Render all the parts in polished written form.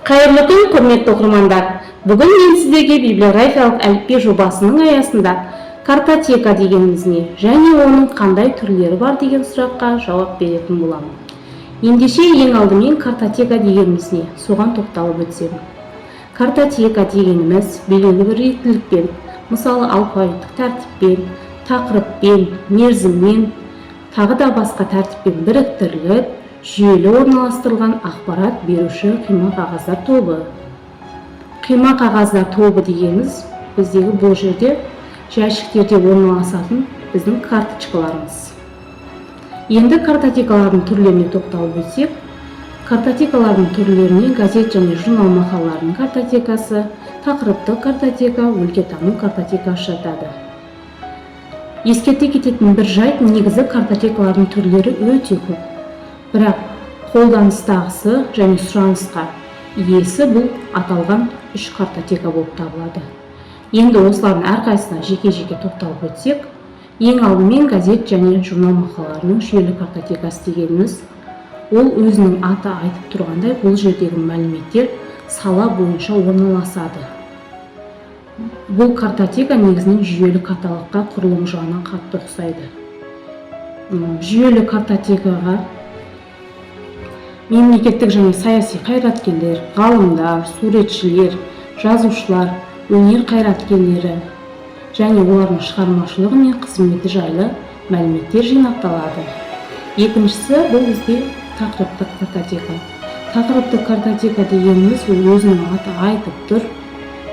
Қайырлы күн, құрметті оқырмандар! Бүгін мен сіздерге библиографиялық әліпби жобасының аясында картотека дегеніміз не және оның қандай түрлері бар деген сұраққа жауап беретін боламын. Ендеше, ең алдымен картотека дегеніміз не, соған тоқталып өтсем. Картотека дегеніміз белгілі бір реттілікпен, мысалы, алфавиттік тәртіппен, тақырыппен, мерзіммен, тағы да басқа тәртіппен біріктіріліп, жүйелі орналастырылған ақпарат беруші қима қағаздар тобы. Қима қағаздар тобы дегеніміз біздегі бұл жерде жәшіктерде орналасатын біздің карточкаларымыз. Енді картотекалардың түрлеріне тоқталып өтсек, картотекалардың түрлеріне газет және журнал мақалаларының картотекасы, тақырыптық картотека, өлкетану картотекасы жатады. Ескерте кететін бір жайт: негізі картотекалардың түрлері өте көп, бірақ қолданыстағысы және сұранысқа иесі бұл аталған үш картотека болып табылады. Енді осылардың әрқайсысына жеке-жеке тоқталып өтсек, ең алдымен газет және журнал мақалаларының жүйелі картотекасы дегеніміз, ол өзінің аты айтып тұрғандай, бұл жердегі мәліметтер сала бойынша орналасады. Бұл картотека негізінен жүйелі каталогқа құрылым жағынан қатты ұқсайды. Жүйелі картотекаға мемлекеттік және саяси қайраткерлер, ғалымдар, суретшілер, жазушылар, өнер қайраткерлері және олардың шығармашылығы мен қызметі жайлы мәліметтер жинақталады. Екіншісі, бұл бізде тақырыптық картотека. Тақырыптық картотека дегеніміз, ол өзінің аты айтып тұр,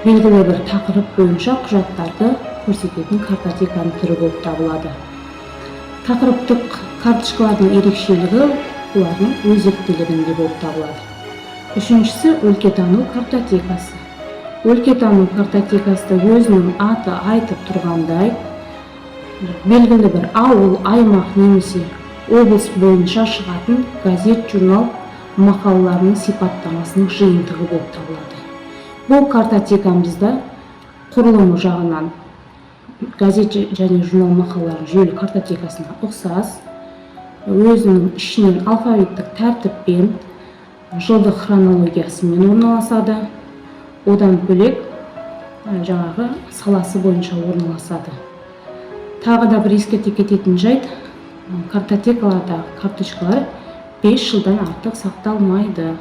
белгілі бір тақырып бойынша құжаттарды көрсететін картотеканың түрі болып табылады. Тақырыптық карточкалардың ерекшелігі олардың өзектілігінде болып табылады. Үшіншісі – өлкетану картотекасы. Өлкетану картотекасы да өзінің аты айтып тұрғандай, белгілі бір ауыл, аймақ немесе облыс бойынша шығатын газет, журнал мақалаларының сипаттамасының жиынтығы болып табылады. Бұл картотекамызда құрылымы жағынан газет және журнал мақалаларының жүйелі картотекасына ұқсас, өзінің ішінен алфавиттік тәртіппен, жылдық хронологиясымен орналасады. Одан бөлек, жаңағы саласы бойынша орналасады. Тағы да бір ескерте кететін жайт: картотекалардағы карточкалар 5 жылдан артық сақталмайды.